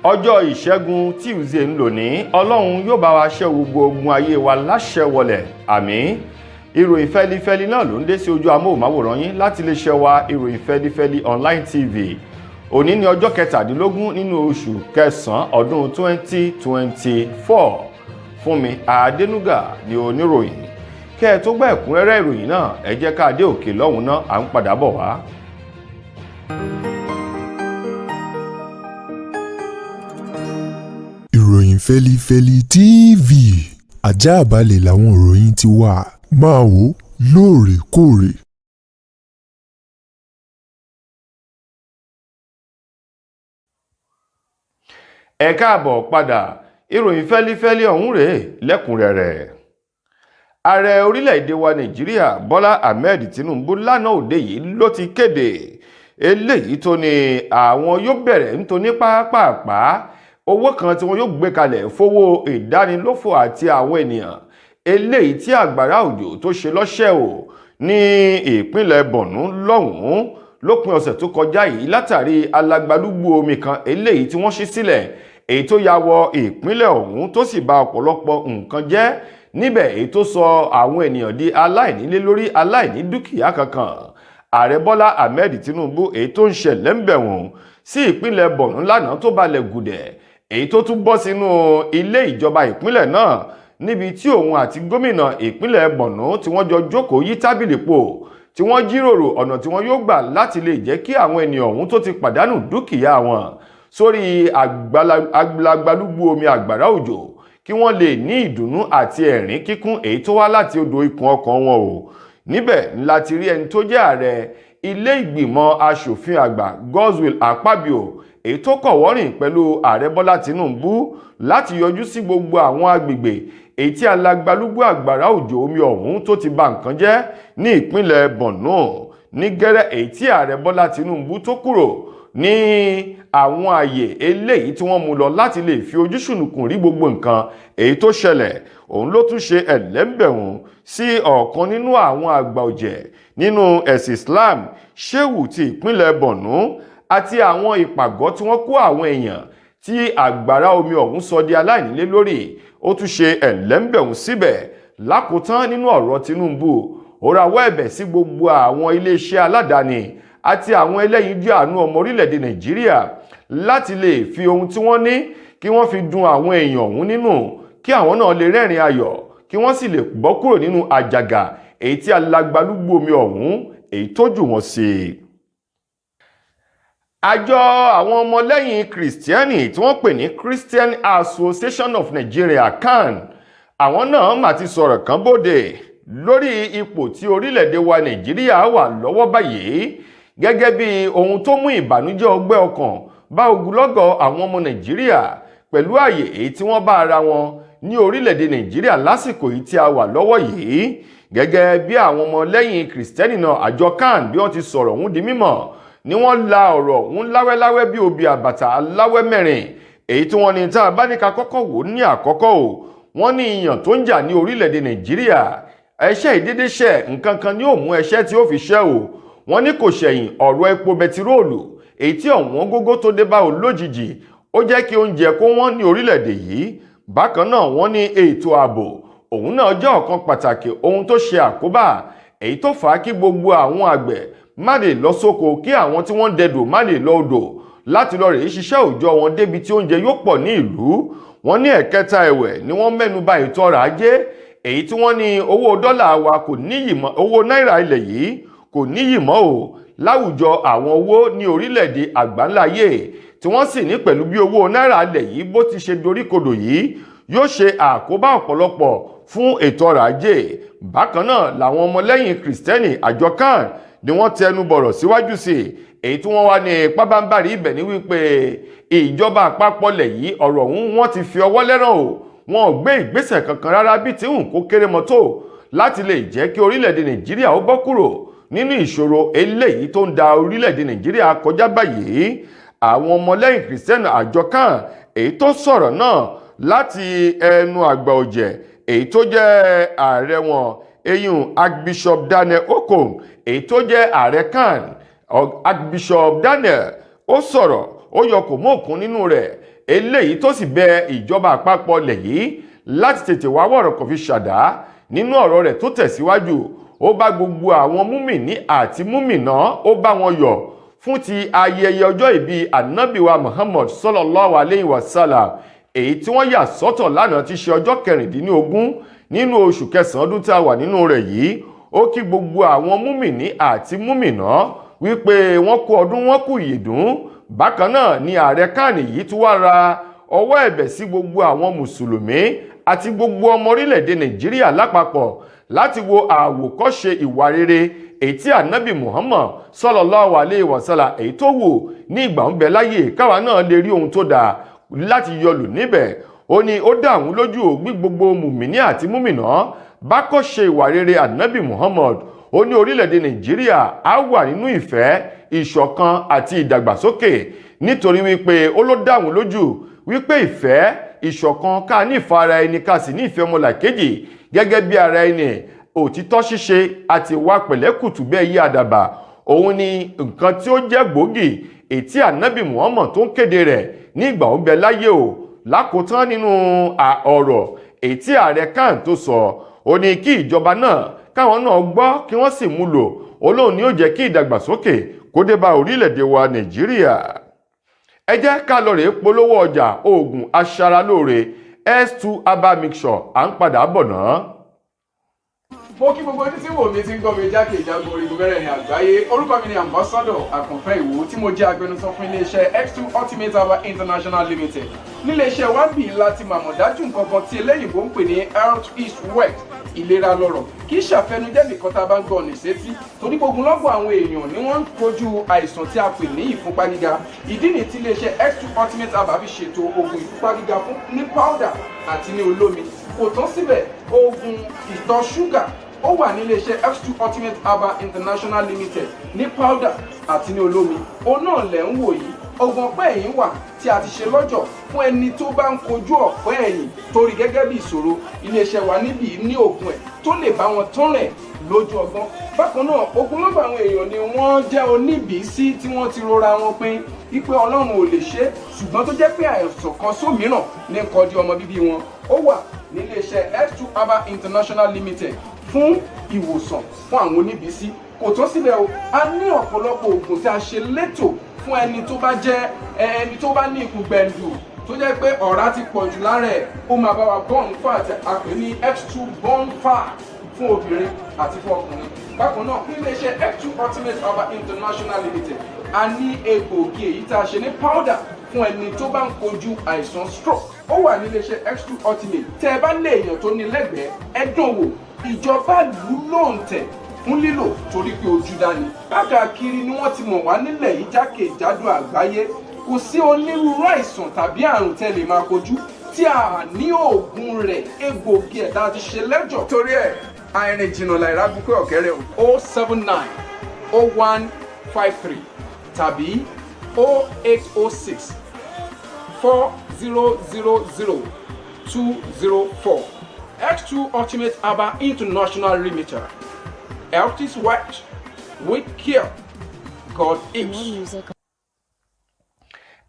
Ọjọ́ Ìṣẹ́gun Tuesday ń lò ní. Ọlọ́run yóò bá wa ṣẹ́ gbogbo ogun ayé wa láṣẹ wọlẹ̀, àmín. Ìròyìn fẹ́lifẹ́li náà ló ń dé sí ojú amóhùnmáwòrán yín láti iléeṣẹ́ wa, Ìròyìn Fẹ́lifẹ́li Online TV. Òní ní ọjọ́ 17 nínú oṣù kẹsàn-án ọdún 2024. Fúnmi Adénúgà ni oníròyìn. Kẹ́ ẹ tó gbọ́ ẹ̀kúnrẹ́rẹ́ ìròyìn náà, ẹ jẹ́ ká dé òkè lọ́hùn náà, à ń padà bọ̀ wá. Ìròyìn Fẹ́lifẹ́li TV, àjààbalẹ̀ làwọn ìròyìn ti wà, máa wò lóòrèkóòrè. Ẹ káàbọ̀ padà. Ìròyìn fẹ́lifẹ́li ọ̀hún rèé lẹ́kùnrẹ́rẹ́. Ààrẹ orílẹ̀-èdè wa Nàìjíríà, Bọ́lá Ahmed Tinubu, lánàá òde yìí ló ti kéde eléyìí tó ní àwọn yóò bẹ̀rẹ̀ nítorí pápápá owó kan tí wọ́n yóò gbé kalẹ̀ fowó ìdánilófò àti àwọn ènìyàn eléyìí tí àgbàrá òjò tó ṣe lọ́ṣẹ̀ o ní ìpínlẹ̀ Borno lọ́hùn-ún lópin ọ̀sẹ̀ tó kọjá yìí, látàrí alagbalúgbú omi kan eléyìí tí wọ́n ṣí sílẹ̀, èyí tó ya wọ ìpínlẹ̀ ọ̀hún tó sì bà ọ̀pọ̀lọpọ̀ nǹkan jẹ́ níbẹ̀, èyí tó sọ àwọn ènìyàn di aláìnílé lórí, aláìní dúkìá kankan. Ààrẹ Bọ́lá Ahmed Tinubu, èyí tó ń ṣẹlẹ̀ ń bẹ̀wọ̀n sí ìpínlẹ̀ Borno lánàá tó balẹ̀ gùdẹ̀, èyí tó tún bọ́ sínú ilé ìjọba ìpínlẹ̀ náà, níbi tí òun àti gómìnà ìpínlẹ̀ Borno tí wọ́n jọ jókòó yí tábìlì pò, tí wọ́n jíròrò ọ̀nà tí wọ́n yóò gbà láti lè jẹ́ kí àwọn ènìyàn ọ̀hún tó ti pàdánù dúkìá wọn sórí alagbalúgbú omi àgbàrá òjò kí wọ́n lè ní ìdùnnú àti ẹ̀rín kíkún èyí tó wá láti odò ikùn ọkàn wọn o. Níbẹ̀ láti rí ẹni tó jẹ́ ààrẹ ilé ìgbìmọ̀ aṣòfin àgbà, Godswill Akpabio, èyí tó kọ̀wọ́rìn pẹ̀lú ààrẹ Bọ́lá Tinubu láti yọjú sí gbogbo àwọn agbègbè èyí tí alagbalúgbú àgbàrá òjò omi ọ̀hún tó ti bà nǹkan jẹ́ ní ìpínlẹ̀ Borno. Ní gẹ́rẹ́ èyí tí ààrẹ Bọ́lá Tinubu tó kúrò ní àwọn àyè eléyìí tí wọ́n mú lọ láti lè fi ojú ṣùnùkùn rí gbogbo nǹkan èyí tó ṣẹlẹ̀, òun ló tún ṣe ẹ̀lẹ́mbẹ̀hún sí ọ̀kan nínú àwọn àgbà ọ̀jẹ̀ nínú ẹ̀sìn Islam, Shehu ti ìpínlẹ̀ Borno, àti àwọn ìpàgọ́ tí wọ́n kó àwọn èèyàn tí àgbàrá omi ọ̀hún sọ di aláìnílé lórí. Ó tún ṣe ẹ̀lẹ́mbẹ̀hún síbẹ̀. Lákòótán nínú ọ̀rọ̀ Tinubu, ó rawọ́ ẹ̀bẹ̀ sí gbogbo àwọn iléeṣẹ́ aládàáni àti àwọn ẹlẹ́yinjú àánú ọmọ orílẹ̀-èdè Nàìjíríà láti lè fi ohun tí wọ́n ní kí wọ́n fi dun àwọn èèyàn ọ̀hún nínú, kí àwọn náà lè rẹ́rìn ayọ̀, kí wọ́n sì lè bọ́ kúrò nínú àjàgà èyí tí alagbalúgbú omi ọ̀hún èyí tó jù wọ́n sí. Àjọ àwọn ọmọlẹ́yìn Kìrìsìtẹ́nì tí wọ́n pè ní Christian Association of Nigeria, CAN, àwọn náà mà ti sọ̀rọ̀ kan bóde lórí ipò tí orílẹ̀-èdè wa Nàìjíríà wà lọ́wọ́ báyìí, gẹ́gẹ́ bí ohun tó mú ìbànújẹ́ ọgbẹ́ ọkàn bá ogunlọ́gọ̀ àwọn ọmọ Nàìjíríà pẹ̀lú àyè èyí tí wọ́n bá ara wọn ní orílẹ̀-èdè Nàìjíríà lásìkò yìí tí a wà lọ́wọ́ yìí. Gẹ́gẹ́ bí àwọn ọmọlẹ́yìn Kìrìsìtẹ́nì náà, àjọ CAN, bí wọ́n ti sọ̀rọ̀ ọ̀hún di mímọ̀, ni wọ́n la ọ̀rọ̀ ọ̀hún láwẹ́láwẹ́ bí obì àbàtà aláwẹ́ mẹ́rin, èyí tí wọ́n ní tá a bá ní ká kọ́kọ́ wò ní àkọ́kọ́ o, wọ́n ní ìyàn tó ń jà ní orílẹ̀-èdè Nàìjíríà, ẹ̀ṣẹ̀ ìdédéṣẹ̀ nǹkan kan ní ó mú ẹ̀ṣẹ̀ tí ó fi ṣẹ́ o. Wọ́n ní kò ṣẹ̀yìn ọ̀rọ̀ epo bẹtiróòlù èyí tí ọ̀wọ́n gógó tó dé bá o lójijì, ó jẹ́ kí oúnjẹ kó wọ́n ní orílẹ̀-èdè yìí. Bákan náà, wọ́n ní ètò ààbò òun náà jẹ́ ọ̀kan pàtàkì ohun tó ṣe àkóbá, èyí tó fà á kí gbogbo àwọn àgbẹ̀ má lè lọ sóko, kí àwọn tí wọ́n ń dẹdò má lè lọ odò láti lọ rèé ṣiṣẹ́ òòjọ́ wọn débi tí oúnjẹ yóò pọ̀ ní ìlú. Wọ́n ní ẹ̀kẹta ẹ̀wẹ̀ ni wọ́n mẹ́nu bà ètò ọrọ̀ ajé, èyí tí wọ́n ní owó dọ́là wa kò níyì mọ́, owó náírà ilẹ̀ yìí kò níyì mọ́ o láwùjọ àwọn owó ní orílẹ̀-èdè àgbáńláyé, tí wọ́n sì ní pẹ̀lú bí owó náírà ilẹ̀ yìí bó ti ṣe doríkodò yìí, yóò ṣe àkóbá ọ̀pọ̀lọpọ̀ fún ètò ọrọ̀ ajé. Bákan náà làwọn ọmọlẹ́yìn Kìrìsìtẹ́nì àjọ CAN ni wọ́n tẹnu bọ̀rọ̀ síwájú sí i, èyí tí wọ́n wá ní pábánbárì ibẹ̀ ní wípé ìjọba àpapọ̀ lẹ̀ yìí, ọ̀rọ̀ ọ̀hún wọ́n ti fi ọwọ́ lẹ́ràn o, wọn ò gbé ìgbésẹ̀ kankan rárá bí tí hùn kó kéré mọ́tò láti lè jẹ́ kí orílẹ̀-èdè Nàìjíríà ó bọ́ kúrò nínú ìṣòro eléyìí tó ń da orílẹ̀-èdè Nàìjíríà kọjá báyìí. Àwọn ọmọlẹ́yìn Kìrìsìtẹ́nì àjọ CAN èyí tó sọ̀rọ̀ náà láti ẹnu àgbà ọ̀jẹ̀ èyí tó jẹ́ ààrẹ wọn, eyín Archbishop Daniel Okon, èyí tó jẹ́ ààrẹ CAN, Archbishop Daniel, ó sọ̀rọ̀. Ó yọ kò mú òkun nínú rẹ̀, eléyìí tó sì bẹ ìjọba àpapọ̀ lẹ̀ yìí láti tètè wá wọ̀rọ̀ kò fi ṣàdá. Nínú ọ̀rọ̀ rẹ̀ tó tẹ̀síwájú, ó bá gbogbo àwọn múmìní àti múmìnà, ó bá wọn yọ̀ fún ti ayẹyẹ ọjọ́ ìbí ànábìwa Muhammad sallallahu alayhi wa sallam, èyí tí wọ́n yà sọ́tọ̀ lánàá, ti ṣe ọjọ́ 16 nínú oṣù kẹsàn-án ọdún tí a wà nínú rẹ̀ yìí. Ó kí gbogbo àwọn múmìní àti múmìnà wípé wọ́n kú ọdún, wọ́n kú ìyèdún. Bákan náà ni ààrẹ CAN yìí tún wá ra ọwọ́ ẹ̀bẹ̀ sí gbogbo àwọn mùsùlùmí àti gbogbo ọmọ orílẹ̀-èdè Nàìjíríà lápapọ̀ láti wo àwòkọ́ṣe ìwà rere èyí tí ànábì Muhammad sallallahu alayhi wa sallam èyí tó wù ní ìgbà ń bẹ láyè, káwa náà lè rí ohun tó dáa láti yọlù níbẹ̀. Ó ní ó dá àwọn lójú ògbí gbogbo mùmíní àti múmìnà bá kọ́ ṣe ìwà rere ànábì Muhammad, ó ní orílẹ̀-èdè Nàìjíríà á wà nínú ìfẹ́, ìṣọ̀kan àti ìdàgbàsókè, nítorí wípé ó ló dá àwọn lójú wípé ìfẹ́, ìṣọ̀kan, ká ní ìfara ẹni, ká sì ní ìfẹ́ ọmọlàkejì gẹ́gẹ́ bí ara ẹni, òtítọ́ ṣíṣe àti ìwà pẹ̀lẹ́kùtù bẹ́ẹ̀ yí àdàbà, òun ni nǹkan tí ó jẹ́ gbòógì ètí ànábì Muhammad tó ń kéde rẹ̀ ní ìgbà ó bẹ láyé o. Lákòótán nínú ọ̀rọ̀ ètí ààrẹ CAN tó sọ, ó ní kí ìjọba náà káwọn náà gbọ́ kí wọ́n sì mú lò. Olóhùn ni ó jẹ́ kí ìdàgbàsókè kó dé bá orílẹ̀-èdè wa Nàìjíríà. Ẹ jẹ́ ká lọ rèé polówó ọjà oògùn aṣaralóore S2 herbal mixture. À ń padà bọ̀ náà. Mo kí gbogbo ojú tí wò mí, tí ń gbọ́ mi jákè ìjágo orígun mẹ́rẹ̀ẹ̀rin àgbáyé. Orúkọ mi ni Ambassador Àkànfẹ́ Ìwò, tí mo jẹ́ agbẹnusọ fún iléeṣẹ́ X2 Ultimate Herbal International Limited. Níléeṣẹ́ wa ń bì láti màmọ̀ dájú nǹkan kan tí eléyìnbó ń pè ní health is wealth, ìlera lọ́rọ̀. Kì í ṣàfẹnujẹ́ nìkan tá a bá ń gbọ́ ọ̀nà ìsétí, torí gbogbo lọ́gbọ̀n àwọn èèyàn ni wọ́n ń kojú àìsàn tí a pè ní ìfúnpá gíga. Ìdí nìyí tí iléeṣẹ́ X2 Ultimate Herbal fi ṣètò oògùn ìfúnpá gíga fún ní powder àti ní olómi. Kò tán síbẹ̀, oògùn ìtọ̀ ṣúgà ó wà ní iléeṣẹ́ X2 Ultimate Herbal International Limited ní powder àti ní olómi. Òun náà lẹ̀ ń wò yìí. Oògùn ọ̀pẹ́ ẹ̀yìn wà tí a ti ṣe lọ́jọ̀ fún ẹni tó bá ń kojú ọ̀pẹ́ ẹ̀yìn torí gẹ́gẹ́ bí ìṣòro. Iléeṣẹ́ wa níbí ní oògùn ẹ̀ tó lè bá wọn tán rẹ̀ lójú ọgbọ́n. Bákan náà, ogunlọ́gọ̀ àwọn èèyàn ni wọ́n jẹ́ oníbìísí tí wọ́n ti rora wọn pin wípé Ọlọ́run ò lè ṣe, ṣùgbọ́n tó jẹ́ pé àìsàn kan sómìíràn ní nǹkan di ọmọ bíbí wọn. Ó wà níléeṣẹ́ X2 Herbal International Limited fún ìwòsàn fún àwọn oníbìísí. Kò tán síbẹ̀ o, a ní ọ̀pọ̀lọpọ̀ oògùn tí a ṣe létò fún ẹni tó bá jẹ́ ẹni tó bá ní ikùn gbẹ̀ǹdù, tó jẹ́ pé ọ̀rá ti pọ̀ jù lára ẹ̀. Ó máa bá wa burn fat, a pè ní X2 burn fat, fún obìnrin àti fún ọkùnrin. Bákan náà, níléeṣẹ́ X2 Ultimate Herbal International Limited, a ní egbòogi èyí tá a ṣe ní powder fún ẹni tó bá ń kojú àìsàn stroke. Ó wà níléeṣẹ́ X2 Ultimate. Tẹ́ ẹ bá lé èèyàn tó ní lẹ́gbẹ̀ẹ́, ẹ dán wò. Ìjọba lù ú lóǹtẹ̀ fún lílò torí pé ojú dání. Káàkiri ni wọ́n ti mọ̀ wá nílẹ̀ yìí, jákèjádò àgbáyé. Kò sí onírúurú àìsàn tàbí àrùn tẹ́ lè máa kojú tí a ní oògùn rẹ̀, egbòogi ẹ̀ tá a ti ṣe lẹ́jọ̀. Torí ẹ̀, àìrìn jìnnà làìrá bukẹ́ ọ̀kẹ́rẹ́ o. 0790153 tàbí 08064000204. X2 Ultimate Herbal International Limited. Health is wealth. With care, God More is. music.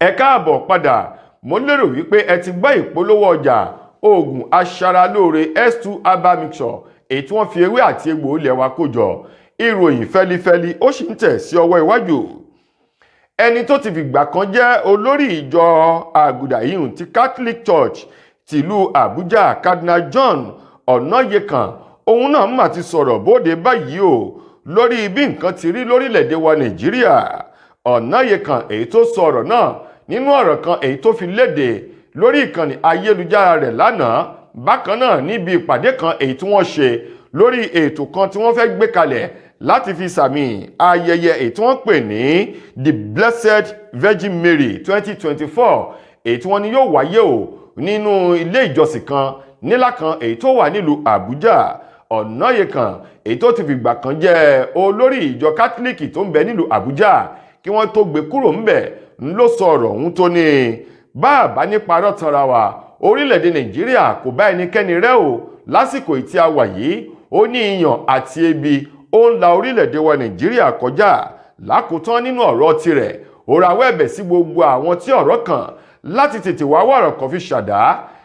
Ẹ káàbọ̀ padà. Mo lérò wípé ẹ ti gbọ́ ìpolówó ọjà oògùn aṣaralóore S2 herbal mixture, èyí tí wọ́n fi ewé àti egbò ilẹ̀ wa kó jọ. Ìròyìn fẹlifẹli ó sì ń tẹ̀ sí ọwọ́ iwájú. Ẹni tó ti fìgbà kan jẹ́ olórí ìjọ àgùdà ìhùn ti Catholic Church tìlú Àbújá, Cardinal John Ọ̀nàyẹkàn, òun náà mà ti sọ̀rọ̀ bóde báyìí o lórí bí nǹkan ti rí lórílẹ̀‐èdè wa Nàìjíríà. Ọ̀nàyẹkàn èyí tó sọ ọ̀rọ̀ náà nínú ọ̀rọ̀ kan èyí tó fi léde lórí ìkànnì ayélujára rẹ̀ lánàá, bákan náà níbi ìpàdé kan èyí tí wọ́n ṣe lórí ètò kan tí wọ́n fẹ́ gbé kalẹ̀ láti fi sàmì ayẹyẹ èyí tí wọ́n pè ní The Blessed Virgin Mary 2024, èyí tí wọ́n ní yóò wáyé o nínú ilé ìjọsìn kan nílá kan èyí tó wà nílùú Àbújá. Ọ̀nàyẹkàn èyí tó ti fìgbà kan jẹ́ olórí ìjọ Kátólíìkì tó ń bẹ nílùú Àbújá kí wọ́n tó gbé kúrò ńbẹ̀ ń ló sọ ọ̀rọ̀ ọ̀hún, tó ní bá a bá ní parọ́ tanra wa, orílẹ̀-èdè Nàìjíríà kò bá ẹnikẹ́ni rẹ́ o lásìkò tí a wà yìí. Ó ní ìyàn àti ebi ó ń la orílẹ̀-èdè wa Nàìjíríà kọjá. Lákòótán nínú ọ̀rọ̀ tirẹ̀ Ó rawọ́ ẹ̀bẹ̀ sí gbogbo àwọn tí ọ̀rọ̀ kàn láti tètè wá wọ̀rọ̀ kan fi ṣàdá,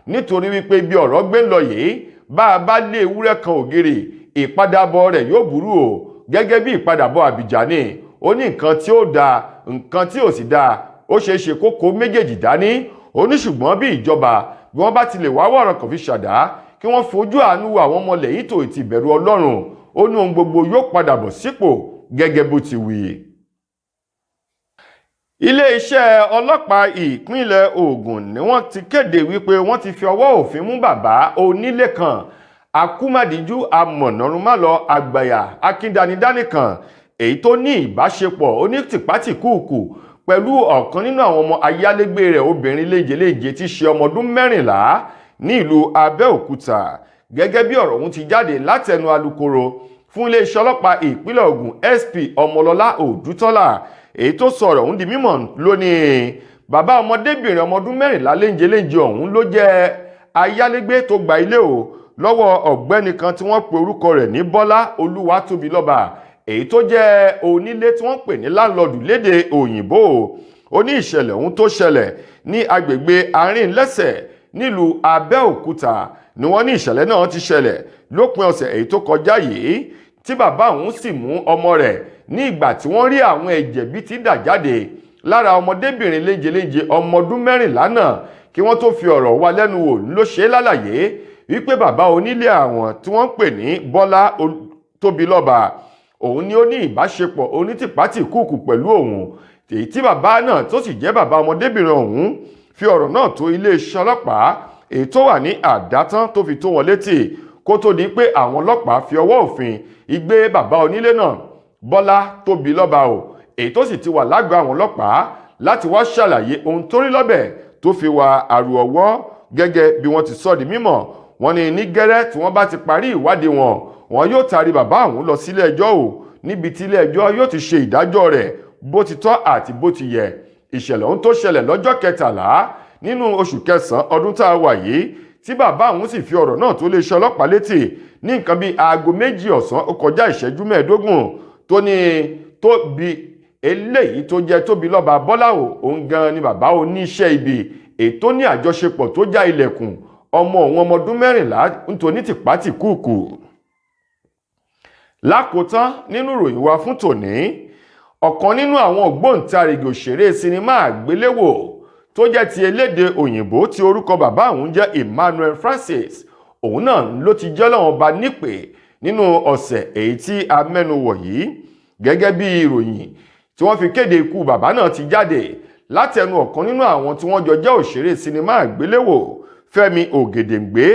nítorí wípé bí ọ̀rọ̀ gbé ń lọ yìí, bá a bá lé ewúrẹ́ kan ògiri, ìpadàbọ̀ rẹ̀ yóò burú o, gẹ́gẹ́ bí ìpadàbọ̀ Àbíjàní. Ó ní nǹkan tí ó dáa, nǹkan tí ò sì dáa, ó ṣeé ṣe kókó méjèèjì dání. Ó ní ṣùgbọ́n bí ìjọba bí wọ́n bá ti lè wá wọ̀rọ̀ kan fi ṣàdá, kí wọ́n fojú àánú wo àwọn ọmọlẹ́yìn tó ti ìbẹ̀rù Ọlọ́run, ó ní ohun gbogbo yóò padà bọ̀ sípò gẹ́gẹ́ bó ti wí. Iléeṣẹ́ ọlọ́pàá ìpínlẹ̀ Ògùn ni wọ́n ti kéde wípé wọ́n ti fi ọwọ́ òfin mú bàbá onílé kan, akúmádìjú amọ̀nàrúnmálọ àgbàyà akíndanidání kan, èyí tó ní ìbáṣepọ̀ onítìpátìkúùkù pẹ̀lú ọ̀kan nínú àwọn ọmọ ayálégbé rẹ̀ obìnrin léjeléje tí ṣe ọmọ ọdún 14 ní ìlú Abẹ́òkúta. Gẹ́gẹ́ bí ọ̀rọ̀ ọ̀hún ti jáde látẹnu alukoro fún iléeṣẹ́ ọlọ́pàá ìpínlẹ̀ Ògùn, SP Ọmọlọ́lá Òdútọ́lá, èyí tó sọ ọ̀rọ̀ ọ̀hún di mímọ̀ lónìí, bàbá ọmọdébìnrin ọmọ ọdún 14 léńjeléńje ọ̀hún ló jẹ́ ayálégbé tó gba ilé o lọ́wọ́ ọ̀gbẹ́ni kan tí wọ́n pe orúkọ rẹ̀ ní Bọ́lá Olúwatóbilọ́ba, èyí tó jẹ́ onílé tí wọ́n pè ní láńlọ́ọ̀dù lédè òyìnbó. Ó ní ìṣẹ̀lẹ̀ ọ̀hún tó ṣẹlẹ̀ ní agbègbè Arìnlẹ́sẹ̀ nílùú Abẹ́òkúta ni wọ́n ní ìṣẹ̀lẹ̀ náà ti ṣẹlẹ̀ lópin ọ̀sẹ̀ èyí tó kọjá yìí, tí bàbá òun sì mú ọmọ rẹ̀ ní ìgbà tí wọ́n rí àwọn ẹ̀jẹ̀ bí ti dà jáde lára ọmọdébìnrin léjeléje ọmọ ọdún 14 náà. Kí wọ́n tó fi ọ̀rọ̀ wá lẹ́nu wò ló ṣe é lálàyé wípé bàbá onílé àwọn tí wọ́n ń pè ní Bọ́lá Tóbilọ́ba, òun ni ó ní ìbáṣepọ̀ onítìpátìkúùkù pẹ̀lú òun, èyí tí bàbá náà tó sì jẹ́ bàbá ọmọdébìnrin ọ̀hún fi ọ̀rọ̀ náà tó iléeṣẹ́ ọlọ́pàá èyí tó wà ní Àdátán tó fi tó wọn létí, kó tó di pé àwọn ọlọ́pàá fi ọwọ́ òfin ìgbé bàbá onílé náà, Bọ́lá Tóbilọ́ba o, èyí tó sì ti wà lágọ̀ọ́ àwọn ọlọ́pàá láti wá ṣàlàyé ohun tó rí lọ́bẹ̀ tó fi wà àrù ọwọ́. Gẹ́gẹ́ bí wọ́n ti sọ di mímọ̀, wọ́n ní ní gẹ́rẹ́ tí wọ́n bá ti parí ìwádìí wọn, wọn yóò taari bàbá ọ̀hún lọ sílé ẹjọ́ o, níbi tí ilé ẹjọ́ yóò ti ṣe ìdájọ́ rẹ̀ bó ti tọ́ àti bó ti yẹ. Ìṣẹ̀lẹ̀ ọ̀hún tó ṣẹlẹ̀ lọ́jọ́ 13 nínú oṣù kẹsàn-án ọdún tá a wà yìí, tí bàbá ọ̀hún sì fi ọ̀rọ̀ náà tó iléeṣẹ́ ọlọ́pàá létí ní nǹkan bíi aago 2 ọ̀sán ó kọjá ìṣẹ́jú 15, tó ní Tóbi eléyìí tó jẹ́ Tóbilọ́ba Bọ́lá o, òun gan ni bàbá oníṣẹ́ ibi ètò ní àjọṣepọ̀ tó já ilẹ̀kùn ọmọ òun ọmọ ọdún 14 nítorí tìpátìkúùkù. Lákòótán nínú ìròyìn wa fún tòní, ọ̀kan nínú àwọn ògbóǹtarìgì òṣèré sinimá àgbéléwò tó jẹ́ ti elédè òyìnbó tí orúkọ bàbá òun jẹ́ Emmanuel Francis, òun náà ló ti jẹ́ Ọlọ́run ọba nípè nínú ọ̀sẹ̀ èyí tí a mẹ́nu wọ̀ yìí. Gẹ́gẹ́ bí ìròyìn tí wọ́n fi kéde ikú bàbá náà ti jáde látẹnu ọ̀kan nínú àwọn tí wọ́n jọ jẹ́ òṣèré sinimá àgbéléwò, Fẹ́mi Ògèdèǹgbé,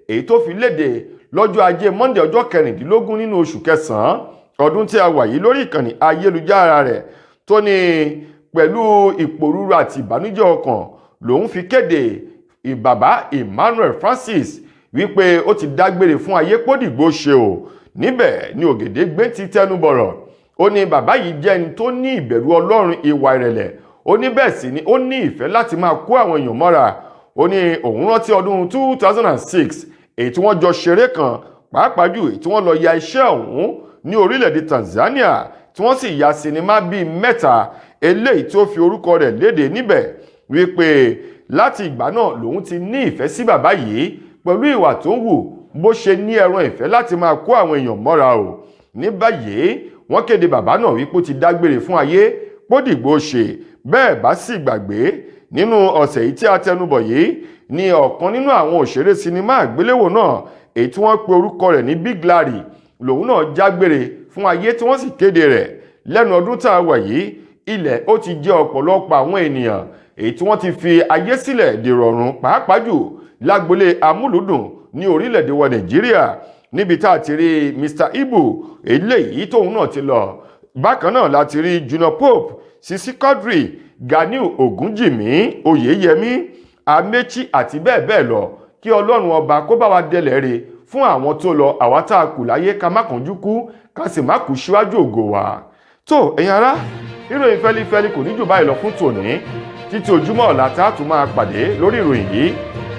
èyí tó fi léde lọ́jọ́ ajé Monday, ọjọ́ 16 nínú oṣù kẹsàn-án ọdún tí a wà yìí, lórí ìkànnì ayélujára rẹ̀, tó ní pẹ̀lú ìpòrúru àti ìbànújẹ́ ọkàn lòun fi kéde ìbàbá Emmanuel Francis wípé ó ti dágbére fún ayé pódìgbò ṣe o. Níbẹ̀ ni Ògèdèngbé ti tẹnu bọ̀rọ̀. Ó ní bàbá yìí jẹ́ ẹni tó ní ìbẹ̀rù Ọlọ́run, ìwà ìrẹ̀lẹ̀. Ó ní bẹ́ẹ̀ sì ni ó ní ìfẹ́ láti máa kó àwọn èèyàn mọ́ra. Ó ní òun rántí ọdún 2006 èyí tí wọ́n jọ ṣeré kan, pàápàá jù èyí tí wọ́n lọ ya iṣẹ́ ọ̀hún ní orílẹ̀-èdè Tanzania, tí wọ́n sì ya sinimá bíi mẹ́ta eléyìí tí ó fi orúkọ rẹ̀ léde níbẹ̀, wípé láti ìgbà náà lòun ti ní ìfẹ́ sí bàbá yìí pẹ̀lú ìwà tó ń wù, bó ṣe ní ẹran ìfẹ́ láti máa kó àwọn èèyàn mọ́ra o. Ní báyìí, wọ́n kéde bàbá náà wípé ó ti dágbére fún ayé pódìgbò ṣe. Bẹ́ẹ̀ bá sì gbàgbé, nínú ọ̀sẹ̀ yìí tí a tẹnubọ̀ yìí ní ọ̀kan nínú àwọn òṣèré sinimá àgbéléwò náà, èyí tí wọ́n pe orúkọ rẹ̀ ní Big Larry, lòun náà jágbére fún ayé tí wọ́n sì kéde rẹ̀ lẹ́nu ọdún tá a wà yìí. Ilẹ̀ ó ti jẹ́ ọ̀pọ̀lọpọ̀ àwọn ènìyàn èyí tí wọ́n ti fi ayé sílẹ̀ dèrò ọ̀run, pàápàá jù lágbolé amúlùdùn ní orílẹ̀-èdè wa Nàìjíríà, níbi tá a ti rí Mr Ibu eléyìí tóun náà ti lọ. Bákan náà la ti rí Junior Pope, Sisi Quadri, Ganiu Ogunjìmí, Oyèyẹmí Amechi àti bẹ́ẹ̀ bẹ́ẹ̀ lọ. Kí Ọlọ́run ọba kó bá wa délẹ̀ re fún àwọn tó lọ. Àwa tá a kù láyé, ká má kánjú kú, ká sì má kú síwájú ògo wa. Tó ẹ̀yin ará, ìròyìn fẹ́lifẹ́li kò ní jù báyìí lọ fún tòní. Títí ojúmọ́ ọ̀la tá a tún máa pàdé lórí ìròyìn yìí,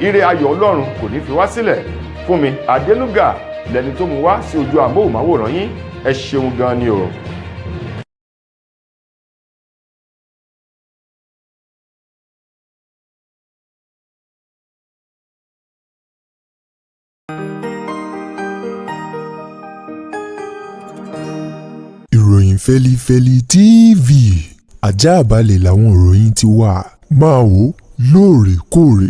ire ayọ̀ Ọlọ́run kò ní fi wá sílẹ̀. Fún mi Adélúgà lẹni tó mú wá sí ojú amóhùnmáwòrán yín. Ẹ ṣeun gan ni o. Fẹlifẹli TV, ajáàbalẹ̀ làwọn ìròyìn ti wà. Máa wò lóòrèkóòrè.